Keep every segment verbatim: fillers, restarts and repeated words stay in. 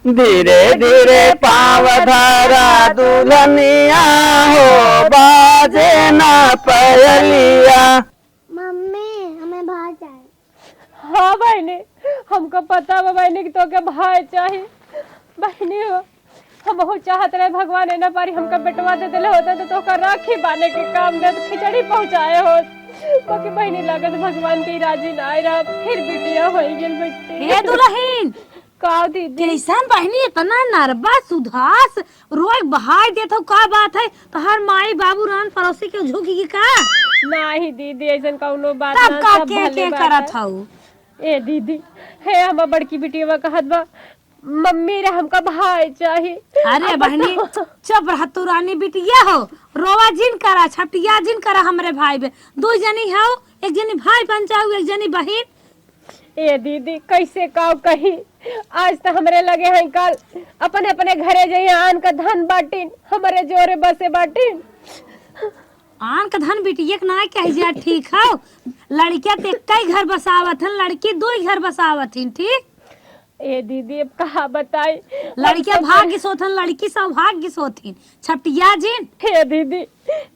धीरे धीरे पाँव धरा दुल्हनिया हो, बाजे ना पयलिया। मम्मी, हमें भाई चाही। हाँ बहिनी, हमका पता बा बहिनी कि तोके भाई चाही। बहिनी हो, हम बहुत चाहत रहे, भगवान एना पारी हमका बेटवा दे देले होते तो तोका राखी बांधे के काम देत, खिचड़ी पहुँचाए होत। बाकी बहिनी लागत भगवान के राजी ना आए रहा, फिर बिटिया होई गेल बेटी। हे दुल्हन, का दीदी? कैसन बहिनी इतना नरबस उदास, रोए बहाय देत हो, का बात है? तोहार माई बाबू रहन पड़ोसी के झुक गई का? नाही दीदी, ऐसन कौनो बात तब ना, का सब के, भले के बात करत है। हऊ? ए दीदी, हे हमार बड़की बिटिया कहत बा, "मम्मी रे, हमका भाई चाही।" अरे अब बहिनी, बताओ। चुप रह तू रानी बिटिया हो, रोवा जिन करा, छटिया जिन करा हमरे भाई बे। दो जनी हो, एक जनी भाई बन जाऊ, एक जनी बहिन। ए दीदी, कैसे काव कही, आज त हमरे लगे हैं, काल अपने अपने घरे जइहे, आन का धन बाटिन, हमरे जोरे बसे बाटिन। आन का धन बिटिया के ना कही जा, ठीक हौ? लड़किया त एक्कै घर बसावत हन, लड़की दुइ घर बसावत हन, ठीक? ए दीदी, अब कहा बताई, लड़किया हम तो भाग्य सोथन, लड़की सौभाग्य सोथिन। छपटिया जिन। हे दीदी,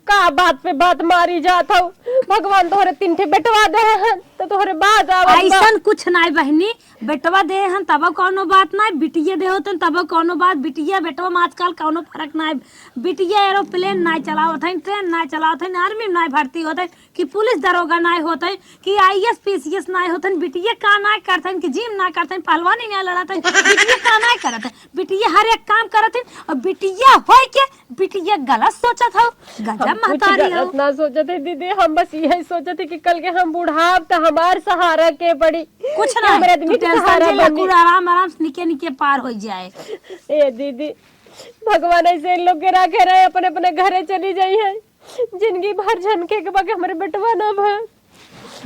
का बात पे बात मारी जात हौ? भगवान तोहरे तीन ठे बेटवा दे हन, तो तोहरे बात आवत बा। ऐसन कुछ नाय बहिनी, बेटवा दे हन तब कौनो बात नाय, बिटिया दे होतन तब कौनो बात, बिटिया बेटवा में आजकल कौनो फर्क नाय। बिटिया एरोप्लेन नाय चलावत हन, ट्रेन नाय चलावत हन, आर्मी में नाय भर्ती होत हन, कि पुलिस दरोगा नाय होत हन, कि आईएएस पीसीएस नाय होत हन, बिटिया का नाय करत हन, कि जिम नाय करत हन, पहलवानी नाय लड़त हन, बिटिया का नाय करत हन, बिटिया हर एक काम करत हन, और बिटिया होय के बिटिया गलत सोचत हौ, गजब हम कुछ महतारी हौ। गलत ना सोचत है दीदी, हम बस यही सोचत है कि कल के हम बुढ़ाब त हमार सहारा के पड़ी, कुछ कि ना, हमरे आदमी तू के टेंशन सहारा जे बनी। कुल आराम आराम से निके निके पार हो जाए। ए दीदी, भगवान ऐसे इन लोग के राखे रहे, अपने अपने घरे चली जाई है, जिंदगी भर झनके के बाकी हमरे बेटवा ना भर।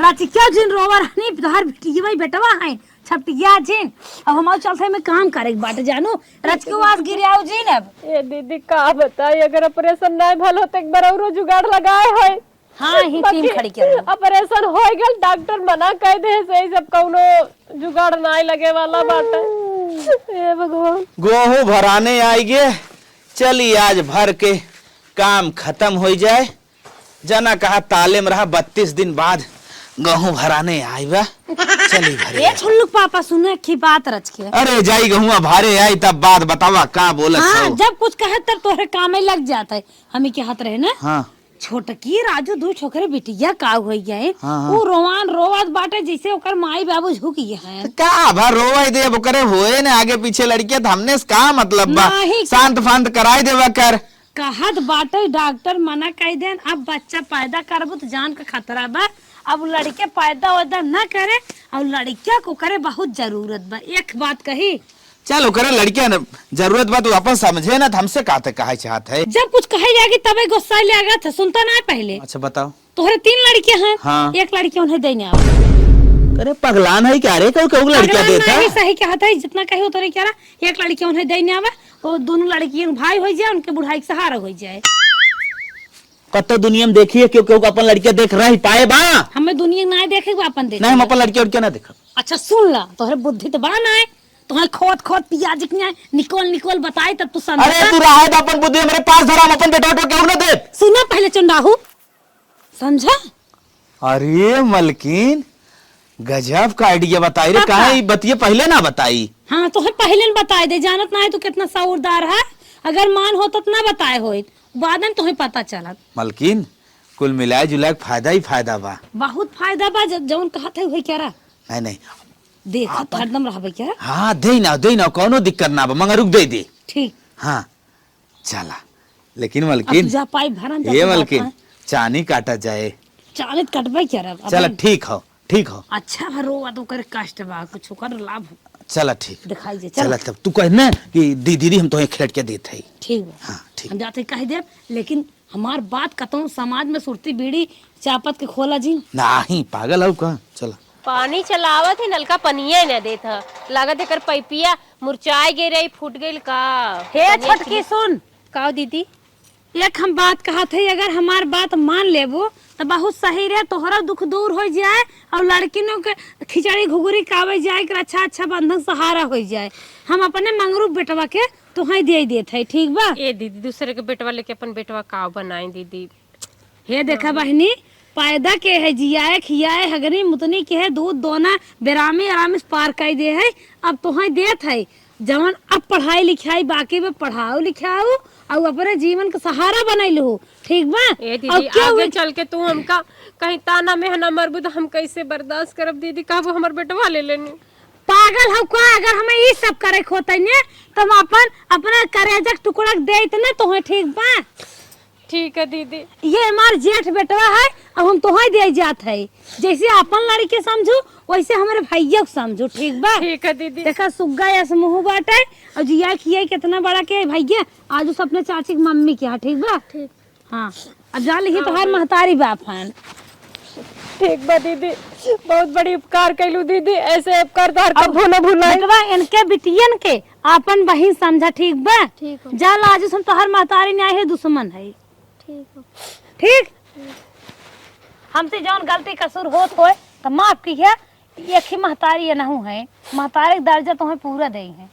राची, क्यों जिन रोवा रहनी? तोहार बिटिया भाई बेटवा है, छपटिया जिन। अब हम चलते में काम करे के बाटे जानू। राची के वास गिर आओ जिन अब। ए दीदी, का बताई, अगर ऑपरेशन ना भल हो तो एक बार औरो जुगाड़ लगाए है। हाँ, ही टीम बाकी खड़ी कर। ऑपरेशन हो गल, डॉक्टर मना कर दे से, सब कौनो जुगाड़ ना लगे वाला बाटे। ए भगवान। गोहूं भराने आई गे, चली आज भर के काम खत्म हो जाए। जना कहा ताले में रहा, बत्तीस दिन बाद गहूं भराने आई बा। चली घरे। ए छुल्लुक पापा, सुने की बात रच के। अरे जाई गहुआ भरे आई तब बात बतावा का बोलत हाँ, हौ? जब कुछ कहे तब तोहरे कामे लग जात है। हमी कहत रहे ना। हाँ। छोटकी राजू दू छोकरे बिटिया का होइ गए। हाँ, हाँ। उ रोवान रोवत बाटे जैसे ओकर माई बाबू झुक गए हैं। त का भा रोवे दे, अब ओकरे होए ना आगे पीछे लड़किया, त हमने से का मतलब बा? नाही। शांत फांत कराई देवा कर। कहत बाटे डॉक्टर मना कइ देन, अब बच्चा पैदा करबू त जान क खतरा बा। अब लड़के पैदा वैदा न करे, और लड़किया को करे बहुत जरूरत बा। एक बात कही। चल, ओकरे लड़किया न जरूरत बा, तू अपन समझे ना, त हमसे का ते कहे चाहत है? जब कुछ कहे लागी तबे गुस्सा लागत है, सुनता ना पहले। अच्छा, बताओ। तोहरे तीन लड़कियां हैं, हाँ। एक लड़की उन्हें देने आओ। अरे, पगलान है क्या रे? कहू, कहू लड़कियां पगलान देता? नहीं, सही कहत है, जितना कहे उतने कह रहा, एक लड़की उन्हें देने आवा, वो दोनों लड़कियां भाई हो जाए, उनके बुढ़ाई के सहारा हो जाए। कत्तो दुनिया में देखिए, केहू, केहू का अपन लड़कियां देख रही पाए बा? हमें दुनिया ना देखे, वो अपन देखे। नहीं, हम अपन लड़कियां, लड़कियां ना देखब। अच्छा, सुन ला, तोहरे बुद्धि तो बा ना है, तोहरे खोद, खोद पियाज के न्याय निकोल, निकोल बताई, तब तू समझ अरे, जा। तू रहे तो अपन बुद्धि हमरे पास धरा, हम अपन बेटा, बेटा केहू ना देब। सुना पहले चंडाहू, समझा? अरे मलकिन, गजब का idea बताई रे, पापा। काहे ई बतिये पहिले ना बताई? हाँ, तोहे पहिले न बताए दे, जानत ना है तू कितना सऊरदार है। अगर मान होत त ना बताए होइत, बाद में तोहे पता चलत। मलकिन, कुल मिलाए जुलाए के फायदा ही फायदा बा। बहुत फायदा बा, ज-, जौन कहत है वही करा। नहीं, नहीं। देखत अपन हरदम रहबे क्या? हाँ, दे ना, दे ना, कौनो दिक्कत ना बा, मगर रुक दे दे। ठीक। हाँ। चला। लेकिन अब मलकिन, तू जा पाई भरन जा ये तू मलकिन, बात है। चानी काटा जाए। चानी त कटबे करब, अब चला, हम ठीक हो, ठीक हो। अच्छा भा रोवा तो ओकर कष्ट बा, कुछ ओकर लाभ चला, ठीक। दिखाई दे, चला। चला, तब तू कह ना कि दी-, दीदी, हम तोहे खेट के देत हई। ठीक बा। हाँ, ठीक। हम जाते कह देब, लेकिन हमार बात कतहूँ समाज में सुरती बीड़ी चापत के खोला जी। नाही, पागल हऊ का? चला। पानी चलावत है, नलका पनिया न देत ह। लागत एकर पाइपिया मुरचाए गे रही, फूट गइल का? हे पनिया छोटकी, छिले- सुन। का दीदी? एक हम बात कहत है, अगर हमार बात मान लेबू तो बहुत सही रहे, तोहरा दुख दूर हो जाए और लड़किनों के खिचड़ी घुघरी कावे जाए के अच्छा अच्छा बंधन सहारा हो जाए। हम अपने मंगरू बेटवा के तोहई दे देत है, ठीक बा? ए दीदी, दूसरे के बेटवा लेके अपन बेटवा काव बनाई दीदी। हे देखा बहिनी, पैदा के है, जियाए खियाए, हगनी मुतनी के है, दूध दोना बेरामी आराम से पार कर दे है। अब तोहई देत है, जवन अब पढ़ाई लिखाई बाकी बा, पढ़ाऊ लिखाऊ और अपने जीवन का सहारा बनैलू, ठीक बा? ए और दीदी, क्यों आगे उठ- चल के तू हमका कहीं ताना में है ना मरबू तो हम कैसे बर्दाश्त करब दीदी? कहबू हमर बेटवा ले लेनी। पागल हो का? अगर हमें ई सब करे के होते ने तो हम अपन अपना करेजा के टुकड़ा के देत ना तोहे, ठीक बा? ठीक है दीदी। ये हमार जेठ बेटवा है, अब हम तोहे दे जात है। जैसे अपन लड़के समझू वैसे हमारे भैया को समझू, ठीक बा? ठीक है दीदी। देखा सुग्गा यस मुँह बाटे और जिया खिया कितना बड़ा के भैया, आज उस अपने चाची की मम्मी के यहाँ, ठीक बा? ठीक। हाँ, अब जान लिही हाँ, तोहार दीदी। महतारी बाप हन। ठीक बा दीदी, बहुत बड़ी उपकार कैलू दीदी, ऐसे उपकार तोहार अब कभो न भुलाई। बेटवा, इनके बिटियन के आपन बहिन समझा, ठीक बा? ठीक हो। जा लाजू से हम तोहार महतारी न्याय है, दुश्मन है। ठीक हो। ठीक? हमसे जौन गलती कसूर होत होए, त माफ किहे। एक ही महतारी ये नहू है, महतारी के दर्जा तोहे पूरा दे है।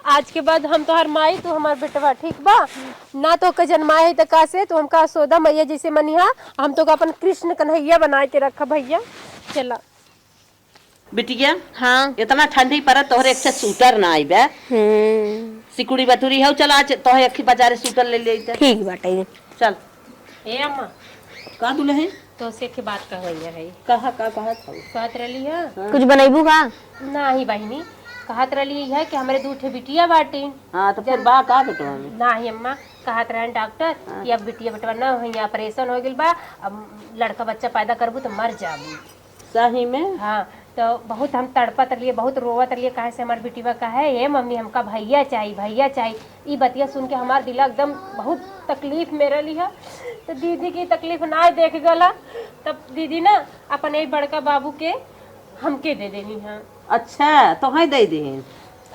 आज के बाद हम तोहार माई, तू हमार बेटवा, ठीक बा? ना तोहके जन्माए है त का से, तू हमका यशोदा मैया जैसे मनिहा, हम तोहका अपन कृष्ण कन्हैया बनाए के रखा भैया। चला। बिटिया, हाँ। इतना ठंडी पड़त, तोहरे एक ठे सूटर ना आइबे। हम्म। सिकुड़ी बटुरी हौ, चल आज तोहे एक ही बाजारे सूटर ले ले अइते। ठीक बाटे। चल। ए अम्मा। का दुलहिन? तोसे एक बात कहवैया है। कहा, का कहत हौ? कहत रहली है। हाँ। कुछ बनैबू का? नाही बहिनी, कहत रहली है कि हमरे दू ठे बिटिया बाटिन। हाँ, तो फिर जन- बा का बेटवा में? नाही अम्मा, कहत रहन डॉक्टर हाँ। कि अब बिटिया बेटवा ना होई, ऑपरेशन हो गइल बा, अब लड़का बच्चा पैदा करबू तो मर जाबू। सही में? हाँ, तो बहुत हम तड़पत रहलिए, बहुत रोवत रहलिए, काहे से हमार बिटिया कहे, "ए मम्मी, हमका भैया चाही, भैया चाही।" ई बतिया सुन के हमार दिला एकदम बहुत तकलीफ में रहली है। तो दीदी की तकलीफ ना देख गला, तब दीदी ना अपने ही बड़का बाबू के हमके दे देनी है। अच्छा, तोहे दे देन?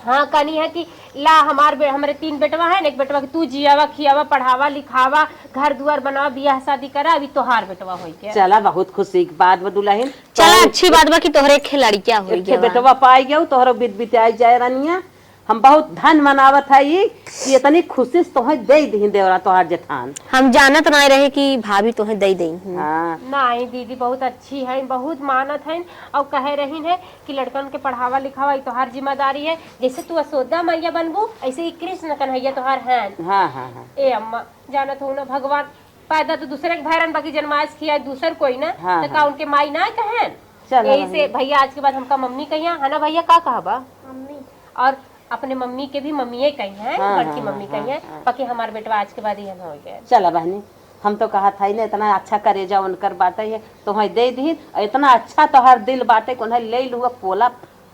हाँ, कहनी है कि ला हमार बे-, हमरे तीन बेटवा है, एक बेटवा के तू जियावा, खियावा, पढ़ावा, लिखावा, घर दुआर बनावा, बियाह शादी करा, अभी तोहार बेटवा होई के। चला, बहुत खुशी की बात बा दुलहिन। चला, तो अच्छी बात बा कि तोहरे एक लड़किया होई एक ठे गवा। बेटवा पाई गयो, तोहरो बीत बिताई जाए रनिया। हम बहुत धन मनावत है ई कि इतनी खुशी से तोहे दे दीन देवरा तोहार जेठान। हम जानत नाय रहे कि भाभी तोहे दे देई। हाँ। नहीं दीदी, बहुत अच्छी है, बहुत मानत है और कहे रही है कि लड़कन के पढ़ावा लिखावा ई तोहार जिम्मेदारी है। जैसे तू यशोदा मैया बनबू, ऐसे ही कृष्ण कन्हैया तोहार हैं। हाँ, हाँ, हाँ। ए अम्मा, जानत हो ना, भगवान पैदा तो दूसरे के भैरन बाकी जन्माइस खिया दूसर कोई ना, हाँ, तो का हाँ। उनके माई ना कहें? चल, यही हाँ, से भैया। भैया आज के बाद हमका मम्मी कहिया, है ना भैया, का कहबा? मम्मी। और अपने मम्मी के भी मम्मिये कही हैं, हाँ, बड़की हाँ, मम्मी हाँ, कही हैं, हाँ। बाकी हमार बेटवा आज के बाद ही हम हो गए। चला बहनी, हम तो कहा था ही ना, इतना अच्छा करेजा उनकर बाटे है, तोहे दे दीन, और इतना अच्छा तोहार दिल बाटे, कोन्हे ले लुआ पोला,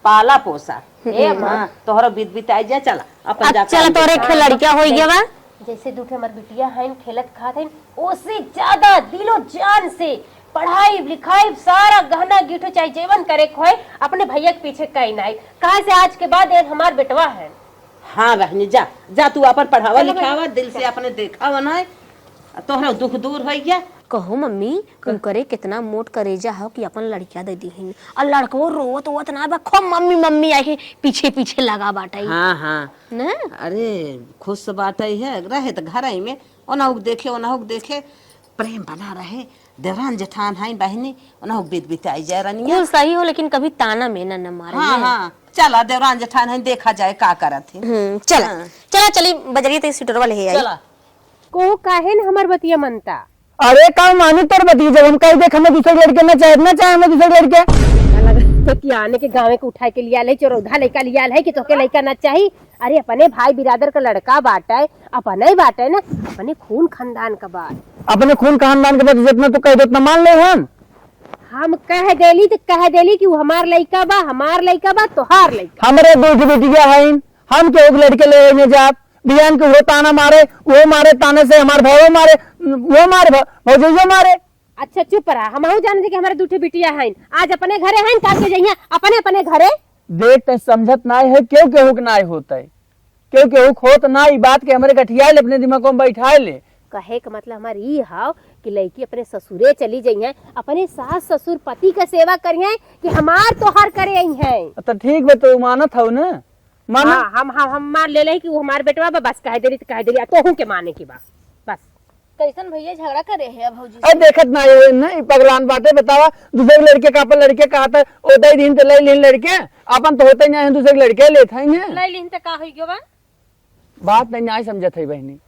पाला पोसा। ए अम्मा। हाँ, तोहरो बीत बिताई जाए, चला, अपन अब जा चला, काम तोरे देख। एक ठे लड़किया होई गया बा। जैसे दू ठे हमार बिटिया हैं, खेलत खात हैं, ओसे ज्यादा दिलो जान से पढ़ाई लिखाई, सारा गहना गीठो चाहे जेवन करे के होए, अपने भैया के पीछे कई नाई। काहे से आज के बाद एक हमार बेटवा है। हाँ बहनी, जा, जा तू अपन पढ़ावा चलो बहनी। लिखावा, दिल से अपने देखावा ना, तोहरा दुख दूर होई गया। कहो मम्मी, उनकरे कितना मोट करेजा हो कि अपन लड़किया दे दीहिन। और लड़कवो रोवत वोवत ना बा, खूब मम्मी मम्मी आई के पीछे पीछे लगा बाटे। हाँ, हाँ। ना? अरे, खुश बाटे है, रहे त घर में, ओनहु के देखे, ओनहु के देखे, प्रेम बना रहे। देवरान जेठान हैं बहनी, ओनहु के बीत बिताई जाए रनिया। कुल सही हो, लेकिन कभी ताना में ना, ना मारे हाँ, ना। हाँ। चला, देवरान जेठान हैं, देखा जाए का करत हैं। हम्म, चला। हाँ। चला, चली बजरिया ते स्वेटरवा ले आई। चला। को काहे न हमर बतिया मनता? अरे का मानी तोर बतिया, जब हम कही देख हमें दूसरे लड़के ना चाहे, ना चाहे हमें दूसरे लड़के। अलग तो कि आने के गाँव के उठाए के लिया ले, चोरौधा लइका लिया ले कि तोके लइका ना चाही। अरे अपने भाई बिरादर का लड़का बाटे, अपने ही बाटे ना, अपने खून खानदान का बात। अपने खून खानदान के बात जितना तू कह दे उतना मान ले हम। हम कह देली तो कह देली कि वो हमार लइका बा, हमार लइका बा, तोहार लइका। हमरे दू ठे बिटिया हईन, हम केहू के लड़के लेवे न जाब। बिहान के वो ताना मारे, वो मारे, ताने से हमार भावो मारे, वो मारे, भौ-, भौजइयो मारे। अच्छा चुप रहा, हमहू जाने थे कि हमारे दू ठे बिटिया हईन, आज अपने घरे हईन, काल के जइहें अपने अपने घरे। देख, तैं समझत नाय है, केहू केहू के नाय होत है, केहू केहू के होत ना। ई बात के हमरे गठिया ले, अपने दिमाग में बैठा ले। कहे के मतलब हमार ई हव कि लइकी अपने ससुरे चली जइहैं, अपने सास ससुर पति क सेवा करिहैं कि हमार तोहार करे अइहैं। त ठीक बा, तू मानत हव न? माना। हाँ, हम, हम, हम मान ले लेही कि उ हमार बेटवा बा, बस कह देली त कह देली, आ तोहू के माने के बा, बस। कैसन भैया झगड़ा करे है भौजी अरे से? देखत ना है, नहीं पगलान बाटे, बतावा, दूसरे के लड़के का अपन लड़के कहत है, ओ दे दिन त ले लिहन लड़के, अपन तो होते नहीं है, दूसरे के लड़के लेत है ने। ले लिहन त का होई गयो बा? बात नहीं, नहीं समझत है बहनी।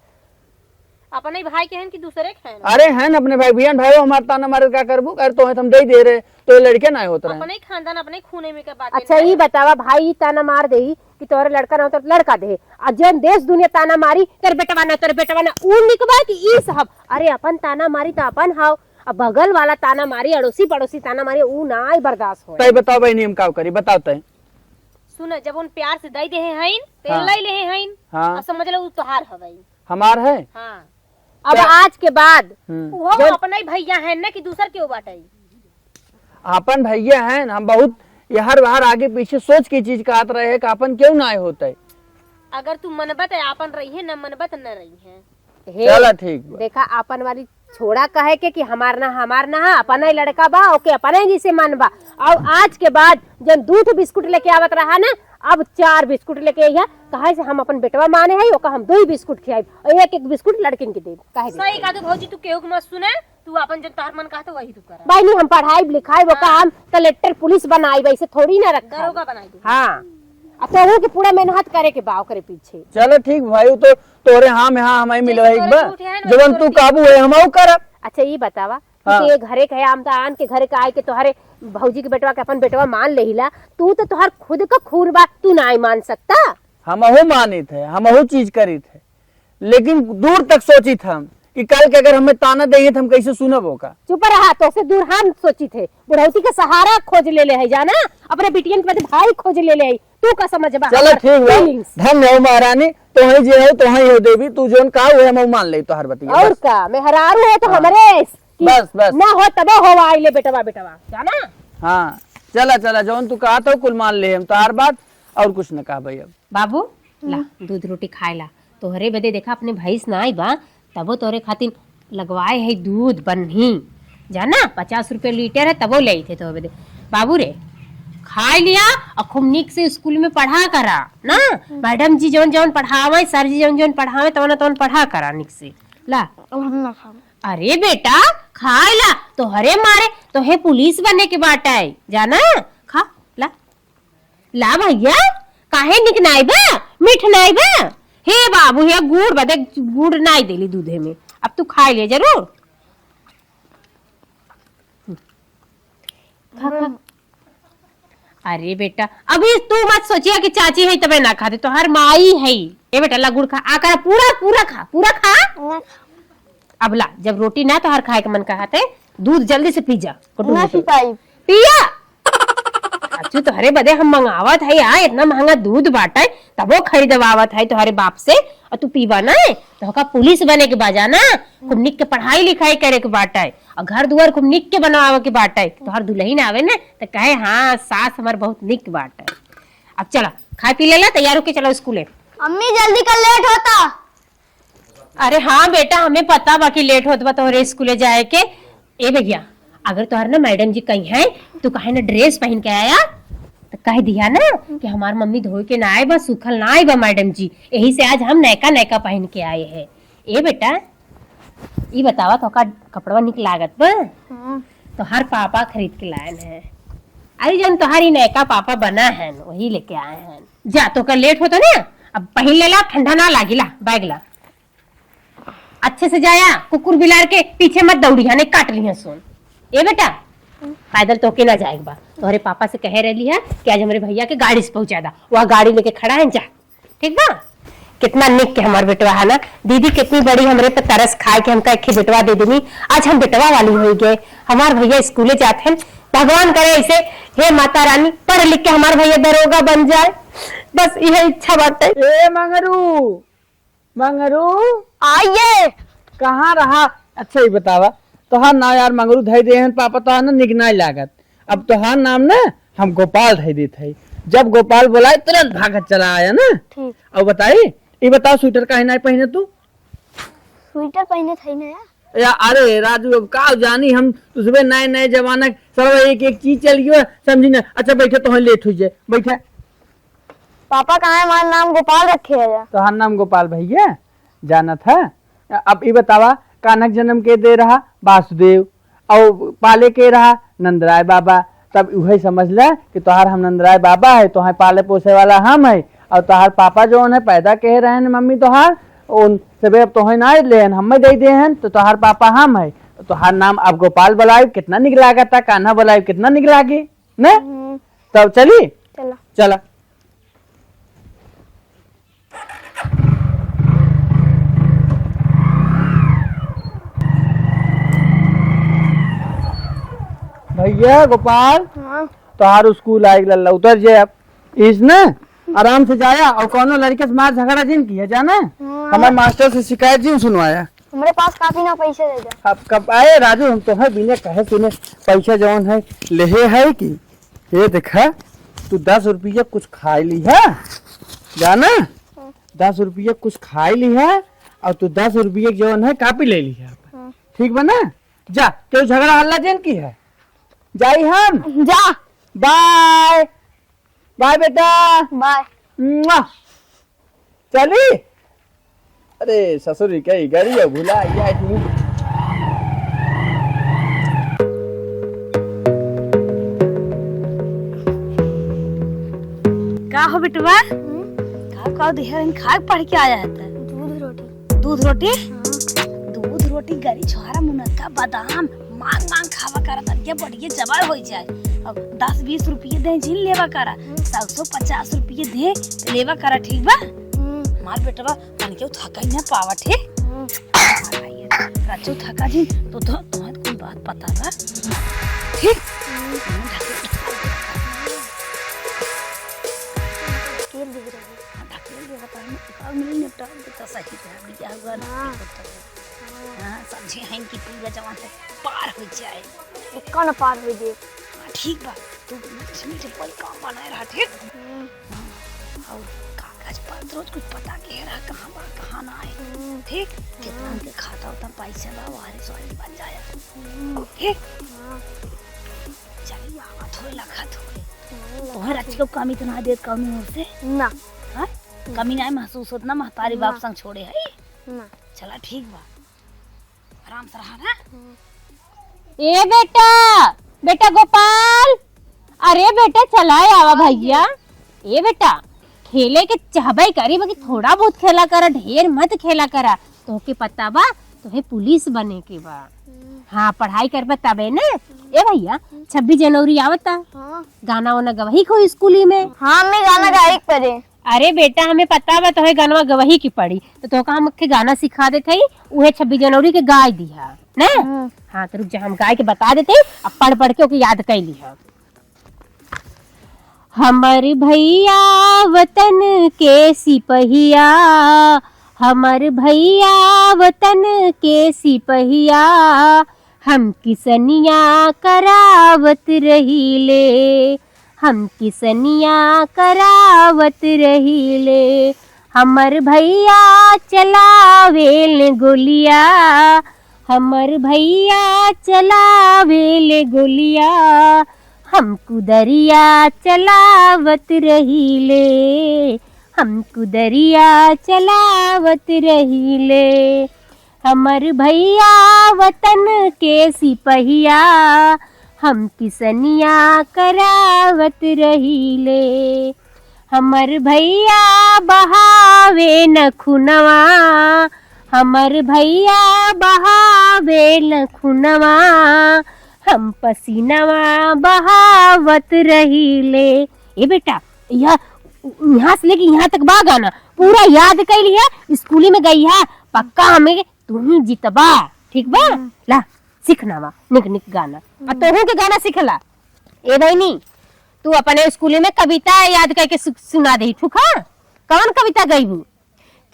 अपने भाई के हन कि दूसरे के हन? अरे हन अपने भाई, बियान भाई, हमार ताना मारे का करबू? अरे तोहे त हम दे दे रहे, तो ये लड़के ना होत रहे। अपने खानदान, अपने खूने में के बाटे अच्छा, ना। ई बतावा भाई, ई ताना मार देही कि तोहरे लड़का ना हो तो लड़का दे, आ जौन देश दुनिया ताना मारी, "तोर बेटवा ना, तोर बेटवा ना", ऊ निकबा कि ई साहब? अरे अपन ताना मारी त अपन हाव, अब बगल वाला ताना मारी, अड़ोसी पड़ोसी ताना मारी, ऊ ना बर्दाश्त होए। तय बताओ बहनी, हम का करी, बताओ तय। सुन, जब उन प्यार से दे देहे हईन, तो हाँ। ले लेहे हईन, हाँ। और समझ लो ऊ तोहार हवई। हमार है? हाँ। अब क्या? आज के बाद हम्म। वो जब अपने ही भैया हैं ना कि दूसर केहू बाटे? अपन भैया हैं, हम बहुत यहर वहर आगे पीछे सोच के चीज कहत रहे हैं कि अपन क्यों ना आए होते। अगर तू मनबत है, अपन रही है, न मनबत न रही है। हे, चला ठीक बा। देखा, अपन वाली छोड़ा कहे के कि हमार ना, हमार ना है, अपना ही लड़का बा, ओके अपना ही जिसे मन बा। और आज के बाद जब दू ठो बिस्कुट लेके आवत रहा ना, अब चार बिस्कुट लेके अइहा, कहे से हम अपन बेटवा माने है, ओका हम दो ही बिस्कुट खियाई और एक एक बिस्कुट लड़किन के दे, कहे दे। सही कहा तू भौजी, तू केहू के मत सुने, तू अपन जब तोहर मन कहत वही तू कर। बहनी, हम पढ़ाई लिखाई, ओका हाँ। हम कलेक्टर पुलिस बनाई, वैसे थोड़ी ना रखा। दरोगा बनाई दू। हाँ। आ तोहू के पूरा मेहनत करे के बा ओकरे पीछे। चलो ठीक भाई, उ तो तोरे हाँ में हाँ, हमारी जैसे मिलवाई तोरे बा। झूठे हैं ना, जवन तोरे तू पीछे। काबू है, हम आऊ करब। अच्छा, ई बतावा, हाँ। तू के घरे के है, आमदान के घरे के आए के तोहरे भौजी के बेटवा के अपन बेटवा मान लेहिला, तू तो तोहर खुद का खून बा, तू नाई मान सकता। हमहू मानित है, हमहू चीज करित है, लेकिन दूर तक सोचित हम कि काल के अगर हमें ताना देंगे तो हम कैसे सुनब ओका? चुप रहा, तोसे दूर हम सोचित है, बुढ़ौती का सहारा खोज ले ले है, जाना, अपने बिटियन के बदे भाई खोज ले ले है, तू का समझबा? चलो हमार ठीक बा, feelings। धन्य हो महारानी, तोहई जे हो, तोहई हो देवी, तू जोन का हुए हम मान ले तोहर बतिया, और बस। का, मेहरारू है तो हाँ। हमरे कि बस, बस। ना हो तबो हो आइले बेटवा, बेटवा, जाना? हाँ, चला, चला, जौन तू कहत हो, कुल मान ले हम तोहार बात, और कुछ न कहबे अब। बाबू, ला, हम्म। दूध रोटी खाए ला। तोहरे बदे देखा, अपने भैंस ना आई बा, तबो तोरे खातिर लगवाए है दूध बन्ही, जाना, पचास रुपये लीटर है, तबो ले थे तोहरे बदे। बाबू रे, खाए लिया और खूब नीक से स्कूल में पढ़ा करा, ना? हम्म। मैडम जी जौन जौन पढ़ावे, सर जी जौन जौन पढ़ावे, तौन तौन पढ़ा करा नीक से। ला। अब हम ना खाब। अरे बेटा, खाए ला, तोहरे मारे, तोहे पुलिस बने के बाटे, जाना? खा, ला। ला भैया, काहे निक नाई बा? मीठ नाई बा? हे बाबू, हे गुड़ बदे, गुड़ नाई देली दूधे में। अब तू खाए ले जरूर। खा, खा। अरे बेटा, अभी तू मत सोचिया कि चाची है तबे ना खाते, तोहर माई है। ए बेटा, ला गुड़ खा, आ कर पूरा, पूरा खा, पूरा खा। ना। अब ला, जब रोटी ना तोहर खाए के मन कहते, दूध जल्दी से पी जा, कुटुम ना कुटुम। पी पाई। पिया। अच्छू, तोहरे बदे हम मंगावत है यार, इतना महंगा दूध बाटे, तबो खरीदवावत है तोहरे बाप से, और तू पीबा ना, तो का पुलिस बने के बाजा ना, खूब निक के पढ़ाई लिखाई करे के बाटे, और घर दुआर खूब निक के बनवावे के बाटे। तोहर दुल्हन आवे ना, तो कहे, "हाँ, सास हमार बहुत निक बाटे।" अब चला, खाए पी लेला, तैयार होके चला स्कूले। अम्मी, जल्दी कर, लेट होता। अरे हाँ बेटा, हमें पता बा कि लेट होत बा तोहरे स्कूले जाए के। ए भैया, अगर तोहर ना मैडम जी कही हैं, तू काहे ना ड्रेस पहन के आया, तो कह दिया ना कि हमार मम्मी धोए के ना आए बा, सूखल ना आए बा मैडम जी, यही से आज हम नयका नयका पहन के आए हैं। ए बेटा, ई बतावा, तोका कपड़वा निक लागत बा? हाँ। तोहार पापा खरीद के लायन है। अरे जौन तोहार ई नयका पापा बना है, वही लेके आए हैं। जा, तोका लेट होता ना, अब पहन लेला, ठंडा ना लागी, ला, बैग ला। अच्छे से जाया, कुकुर बिलार के पीछे मत दौड़िया, नहीं काट लिया सोन। ए बेटा, पैदल तोके ना जाए के बा। तोहरे पापा से कहे रहली है कि आज हमरे भैया के गाड़ी से पहुंचा दा, वह गाड़ी लेके खड़ा है, जा। ठीक बा? कितना निक के हमार बेटवा है ना। दीदी कितनी बड़ी हमरे पे तरस खाए के हमका एक ही बेटवा दे देनी। आज हम बेटवा वाली होई गए। हमार भैया स्कूले जात हैं। भगवान करे ऐसे, हे माता रानी, पढ़ लिख के हमार भैया दरोगा बन जाए। बस यह इच्छा बाटे। ए मंगरू, मंगरू। आइए। कहाँ रहा? अच्छा, ये बतावा, तोहार नाम यार मंगरू धई दे हैं, पापा तोहार ना निक नाई लागत। अब तोहार नाम ना हम गोपाल धई देत है। जब गोपाल बोलाए, तुरंत भागत चला आया ना। ठीक। अब बताई, ये बताओ, स्वेटर काहे नाई पहने तू? स्वेटर पहने थे ना यार। या, अरे राजू, अब का जानी हम, तुझे नए नए जमाना के, सब एक एक चीज चल गयो, समझी ना। अच्छा बैठे, तोहर लेट हो जाए, बैठे। पापा, काहे हमार नाम गोपाल रखे है? तोहार नाम गोपाल भैया, जानत है। अब ई बतावा, कान्हा के जन्म के दे रहा? वासुदेव। और पाले के रहा? नंदराय बाबा। तब उहे समझ ले कि तोहार हम नंदराय बाबा है, तोहे पाले पोसे वाला हम है, और तोहार पापा जौन है पैदा के रहन मम्मी तोहार, उन सबे अब तोहे ना लेहन, हमें दे देहन, तो तोहार पापा हम है। तोहार नाम अब गोपाल बुलाइब, कितना निक लागता, कान्हा बुलाइब, कितना निक लागी, ने? हम्म। तब चली? चला। चला। भैया गोपाल, हाँ। तोहार स्कूल आइग लल्ला, उतर जे अब। इस ना आराम से जाया और कौनो लड़के से मार झगड़ा जिन किया, जाना? हाँ। हमारे मास्टर से शिकायत जिन सुनवाया। हमरे पास कापी ना, पैसे दे दे। अब कब आए राजू, हम तोहे बिना कहे सुने पैसा जौन है लेहे है कि? ये देखा, तू दस रुपया कुछ खाए लिहा, जाना? हाँ। दस रुपया कुछ खाए लिहा और तू दस रुपया जौन है कापी ले लिहा। हाँ। ठीक बा ना? जा, केहू झगड़ा हल्ला जिन किहा। जाई हम? जा। बाय। बाय बेटा। बाय। मुआ। चली? अरे ससुरी कई गड़िया भुला गया तू। का हो बेटवा? हम्म? का का देहर इन खाए पढ़ के आया है त? दूध रोटी। दूध रोटी? हाँ। दूध रोटी गरी छोरा मुनक्का बादाम मांग मांग खावा करा तनिके बढ़िया जबर होई जाए। अब दस बीस रुपये दे जिन लेवा करा, हम्म। सौ सौ पचास रुपये दे लेवा करा, ठीक बा? हम्म। हमार बेटवा तनिके थका ही ना पावा, ठीक? हम्म। रचो थका जिन तो, तो तुम्हारे कोई बात पता बा, ठीक? हम्म। ढकेल दे रही। हाँ, ढकेल दे रहा, पर हम एक और मिनट निपटा देता सही से, बिया हुआ ना हाँ। निपटता है। हाँ। हाँ, समझे हैं कि पूरा जवान है, पार हो जाए। एक्का न पार हो जाए। हाँ, ठीक बा, तू मीठे मीठे बोल काम बनाए रहा, ठीक? हम्म। हाँ, और कागज पत्र रोज कुछ पता के रहा, कहाँ बा, कहाँ ना है, हम्म। ठीक? कितना हाँ। के खाता होता, पैसा बा, वारिस वारिस बन जाए, हम्म। ठीक? हाँ। चलिए, आवा थोड़े लखा थोड़े। हाँ, तोहर लखा अच्छी को कमी तो ना देत कौनो ओर से? ना। हाँ? हम्म। कमी ना महसूस होत ना, महतारी ना। बाप संग छोड़े है? ना। चला ठीक बा, आराम से रहा ना। हम्म। ए बेटा, बेटा गोपाल, अरे बेटा चला आवा भैया। ए बेटा, खेले के चाहबे करी, बाकी थोड़ा बहुत खेला करा, ढेर मत खेला करा। तोहके पता बा, तोहे पुलिस बने के बा। हम्म। हाँ, पढ़ाई करबा तबे ना। ए भैया, हम्म। छब्बीस जनवरी आवता, हाँ। गाना वाना गवाही को स्कूली में। हाँ, मैं गाना गाए के पड़े। अरे बेटा, हमें पता बा तोहे गनवा गवही की पड़ी, तो तोहका हम के गाना सिखा देत हई, उहे छब्बीस जनवरी के गाय दिहा, ना? हम्म। हाँ, तो रुक जा, हम गाय के बता देत हई, अब पढ़ पढ़ के ओके याद कइ लिहा। हमर भैया वतन के सिपहिया, हमर भैया वतन के सिपहिया, हम किसनिया करावत रहीले, हम किसनिया करावत रहीले। हमर भैया चलावेल गोलिया, हमर भैया चलावेल गोलिया, हम कुदरिया चलावत रहीले, हम कुदरिया चलावत रहीले। हमर भैया वतन के सिपहिया, हम किसनिया करावत रहीले। हमर भैया बहावे न खुनवा, हमर भैया बहावे न खुनवा, हम पसीनवा बहावत रहीले। ए बेटा, यह यहाँ से लेके यहाँ तक बा गाना, पूरा याद कइ लिहा, स्कूली में गइहा, पक्का हमें तू ही जितबा, ठीक बा? हम्म। ला, सीखना बा, निक निक गाना। आ हम्म। तोहू के गाना सीखला। ए बहिनी, तू अपने स्कूली में कविता याद करके सु-, सुना दे, ठीक है? कौन कविता गईबू?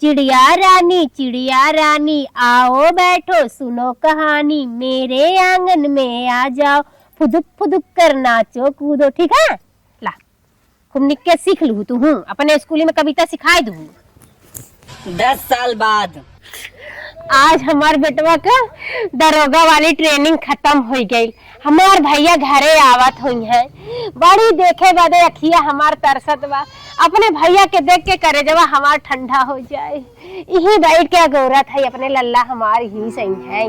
चिड़िया रानी, चिड़िया रानी, आओ बैठो, सुनो कहानी, मेरे आंगन में आ जाओ, फुदुक फुदुक कर नाचो कूदो, ठीक है? ला, खूब निक के सीख लू तू, हूँ, अपने स्कूली में कविता सिखाए दू। दस साल बाद। आज हमार बेटवा क दरोगा वाली training खतम होइ गइल। हमार भइया घरे आवत होइहैं। बड़ी देखे बदे अखिया हमार तरसत बा। अपने भइया के देख के करेजवा हमार ठंडा होइ जाए। इही बइठ के अगोरत है अपने लल्ला हमार ही सही है।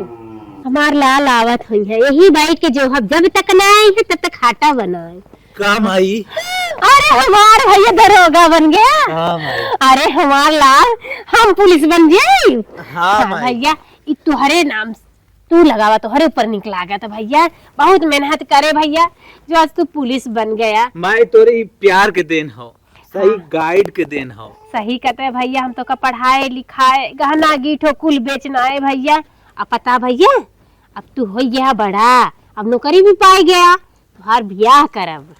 हमार लाल आवत होइहैं। यही बइठ के जो हम जब तक ना आई है तब तक खाटा बनाए। का माई? अरे हमार भइया दरोगा बन गया। हाँ माई। अरे हमार लाल, हम पुलिस बन जाई। हाँ हाँ माई। भइया, ई तोहरे नाम, तू लगावा, तोहरे ऊपर निक लागत भइया। बहुत मेहनत करे भइया, जो आज तू पुलिस बन गया। माई तोरे ई प्यार के देन हो, सही हाँ। Guide के देन हो। सही कहते भइया, हम तोका पढ़ाए लिखाए, गहना गीठो कुल बेचना है भइया। अब पता भइया, अब तू होइ गया बड़ा, अब नौकरी भी पाए गया, तोहार बियाह करब।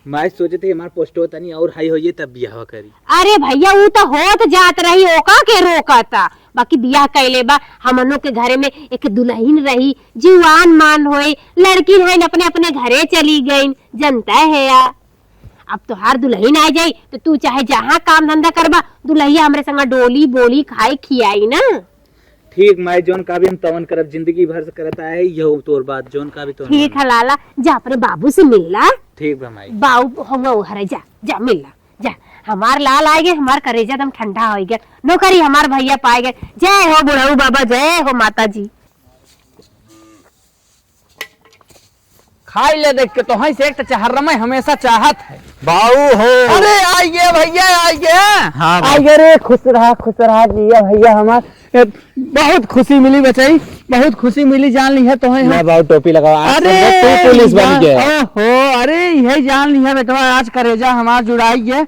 माई सोचत ही हमार पोस्टो तनी और high होइए तब बियाह करी। अरे भइया, ऊ त होत जात रही, ओका के रोकता? बाकी बियाह कइले बा, हमनो के घरे में एक दुलहिन रही, जुआन मान होई, लड़की हइन अपने अपने घरे चली गइन, जनता है या। अब तोहार दुलहिन आ जाई त तू चाहे जहाँ काम धंधा करबा, दुलहिया हमरे संग डोली बोली खाई खियाई ना। ठीक माई, जौन का भी हम तवन करब, जिंदगी भर से करत आए, यहो तोर बात, जौन का भी तवन ठीक मानी। है लाला, जा अपने बाबू से मिल ला। ठीक बा माई। बाबू होंगे उहरे, जा, जा मिल ला, जा। हमार लाल आए गए, हमार करेजा एकदम ठंडा होइ गया, नौकरी हमार भइया पाए गए। जय हो बुढ़ऊ बाबा, जय हो माता जी। खाई ले देख के, तोहई से एक त चहर्रमय हमेशा चाहत है। बाऊ हो। अरे आइए भइया, आइए। हाँ भाई। आइए रे, खुश रहा, खुश रहा, जिया भइया हमार। ए, बहुत खुशी मिली बचाई, बहुत खुशी मिली, जान लिहे तोहई हम। ले बाऊ टोपी लगावा, आज अरे से तू पुलिस बन जा-, गया। ओहो, अरे यही जान लिहे बेटवा, आज करेजा हमार जुड़ाई गए।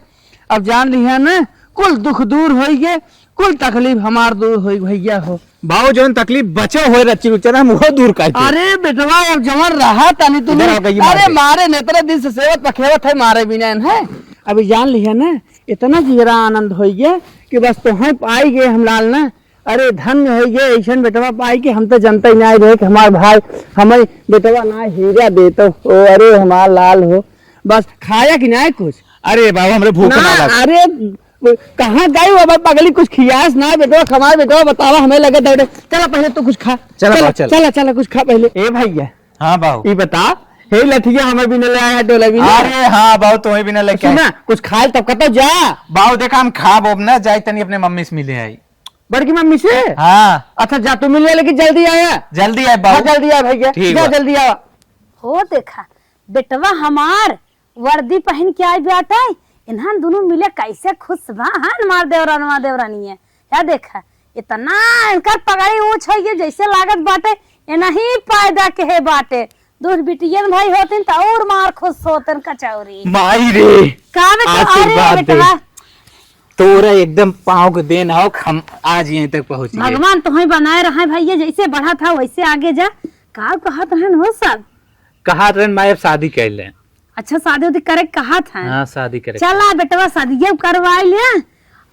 अब जान लिहे ना, कुल दुख दूर होई गए, कुल तकलीफ हमार दूर होई भइया हो। बाऊ जौन तकलीफ बचो होए रच्ची रुच्चन हम वो दूर कर दे। अरे बेटवा, अब जवन रहा तनी तू इधर आओ, गई मार अरे दे। मारे नेतरे दिन से सेवत पखेवत है, मारे बिना है। अभी जान लिहे ना, इतना जियरा आनंद होई गया कि बस तोहई पाई गए हम लाल ना। अरे धन्य होई गए ऐसन बेटवा पाई के, हम तो जनता ही ना रहे कि हमार भाई हमें बेटवा ना हीरा देतो हो। अरे हमार लाल हो, बस खाया कि ना कुछ? अरे बाबू, हमरे भूख ना ना लग। अरे, कहाँ गई वो अब पगली? कुछ खियास ना बेटवा, कमाए बेटवा, बतावा, हमें लगे दौड़े। चला पहले तू कुछ खा। चला चला, बाबू, चल। चला, चला, कुछ खा पहले। ए भइया, हाँ बाबू। ई बता, हे लठिया हमें भी न ले आया, डोला भी न। अरे हाँ बाबू, तुम्हें भी न लेके आए। सुना, कुछ खाए तब कतो जा। बाबू देखा, हम खाब अब ना, जाए तनी अपने मम्मी से मिले आई। बड़की मम्मी से? हाँ। अच्छा जा, तू मिल ले, लेकिन जल्दी आया। जल्दी आए बाबू। हाँ, जल्दी आ भइया, ठीक जा बा। जल्दी आ। हो देखा, बेटवा हमार वर्दी पहिन के आई बाटे, इन्हन दुनू मिले कैसे खुश बा, हाँ, हमार देवरनवा देवरनिया। या देखा, इतना इनकर पगड़ी ऊँच होइ गई, जैसे लागत बाटे इनही पैदा के है बाटे। दूध बिटियन भाई होतिन त और मार खुश होतन कचौरी। माई रे, का बेटा? आशीर्वाद अरे दे। बेटवा। तोरा एकदम पाँव के देन हो, हम आज यहीं तक पहुँच गए। भगवान तुम्हें बनाए रहे भइया, जैसे बढ़ा था वैसे आगे जा। का कहत रहन हो सब? कहत रहन माई अब शादी कर ले। अच्छा, शादी उदी करे के कहत हैं? हाँ, शादी करे के। चला बेटवा, शादिये करवाई ले।